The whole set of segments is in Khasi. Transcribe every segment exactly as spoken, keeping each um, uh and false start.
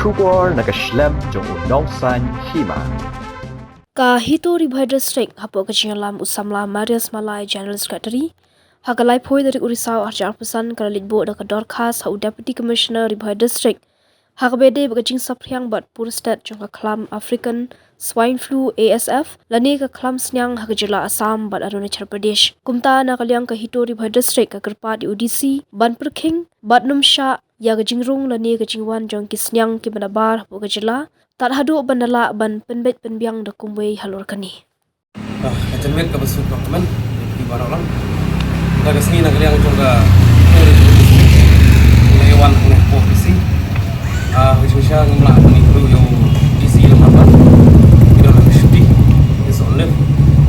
Khubor na ka shlem jong u Nongsaiñ Hima. Ka HITO Ri Bhoi District, hapoh ka jingïalam u samla Marius Malai, General Secretary, ha ka laiphew tarik u Risaw arhajar arphew san, ka la leit buh da ka dorkhas ha u Deputy Commissioner Ri Bhoi District, ha kaba ïadei bad ka jingsaphriang bad pur stet jong ka khlam African Swine Flu, A S F, lane ka khlam sniang ha ka jylla Assam bad Arunachal Pradesh. Kumta, na ka liang ka HITO Ri Bhoi District ka kyrpad ïa u D C ban pyrkhing bad nym shah ïa ka jingrung lane ka jingwan jong ki sniang kiba nabar hapoh ka jylla, tad haduh ban da lah ban pynbeit pynbiang da kumwei halor kane. Ah, ka janmiet kaba suk ka kmen, ïa phi baroh lang. Da ka sngi na ka liang jong ka, la ïa wan hangne hapoh D C. Ah, ha jingshisha ngim lah ban ïakynduh ïa u D C lem bad ki don ha shuti, ki on leave.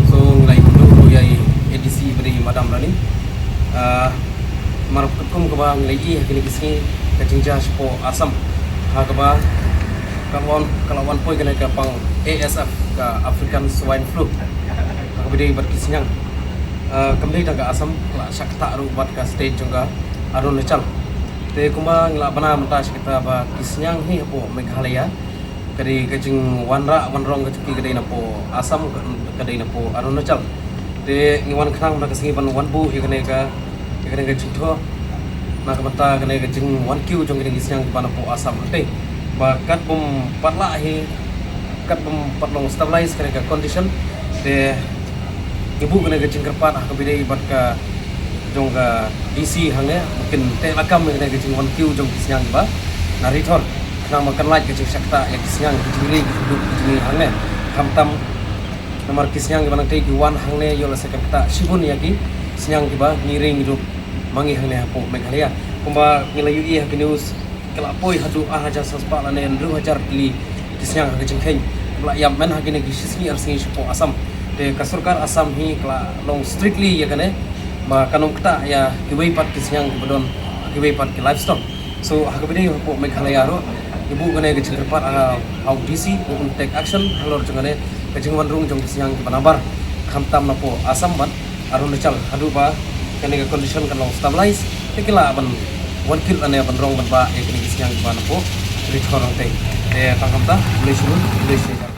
So ngi la ïakynduh ruh ïa i A D C ba dei i Madam Rani. Ah, mar katkum kaba ngi la ïohi ha kine ki sngi ka jingjia shapoh Assam, ha kaba ka wan, ka la wan poi kane ka pang A S F, ka African Swine Flu, ha kaba dei bad ki sniang. Ah, kam dei tang ka Assam, ka la shah ktah ruh bad ka state jong ka Arunachal. Te kumba ngi la bna mynta shi katta ba ki sniang hi hapoh Meghalaya ka dei ka jingwanrah wanrong ka jong ki, ka dei napoh Assam, ka, ka dei napoh Arunachal. Te ngi wan khnang na ka sngi ban wan buh ïa kane ka, ïa kane ka jingthoh na ka bynta kane ka jingwan kiew jong kine ki sniang kiba napoh Assam. Te ba kat bym pat lah hi, kat bym pat long stabilize kane ka condition, te ngi buh kane ka jingkyrpad ha kaba ïadei bad ka jong ka D C hangne, ba kin teh lakam ïa kane ka jingwan kiew jong ki sniang kiba na Ri Thor, khnang ba kan lait ka jingshah ktah ïa ki sniang, ki jingri, ki jingduk, ki jingri hangne. Khamtam namar ki sniang kiba nangtei ki wan hangne ïoh lehse kan ktah shibun ïa ki sniang kiba ngi ri ngi duk ma ngi hangne hapoh Meghalaya. Kumba ngi la ïohi ha ki news, ka la poi haduh ar hajar san spah lane hynriew hajar tylli ki sniang ha ka jingkheiñ kaba la ïap myn ha kine ki shi sngi ar sngi shapoh Assam. Te ka sorkar Assam hi ka la long strictly ïa kane ba kan ym ktah ïa kiwei pat ki sniang kiba don ha kiwei pat ki livestock. So ha kaba dei hapoh Meghalaya ruh, ngi buh kane ka jingkyrpad ha, ha u D C ba un take action halor jong kane ka jingwan rung jong ki sniang kiba nabar, khamtam napoh Assam bad Arunachal, haduh ba kane ka condition kan long stabilize, te ki lah ban wan kit lane ban rong ban bah ïa kine ki sniang kiba napoh Ri Thor nangtei. Te tang kumta, khublei shibun, khublei shibun.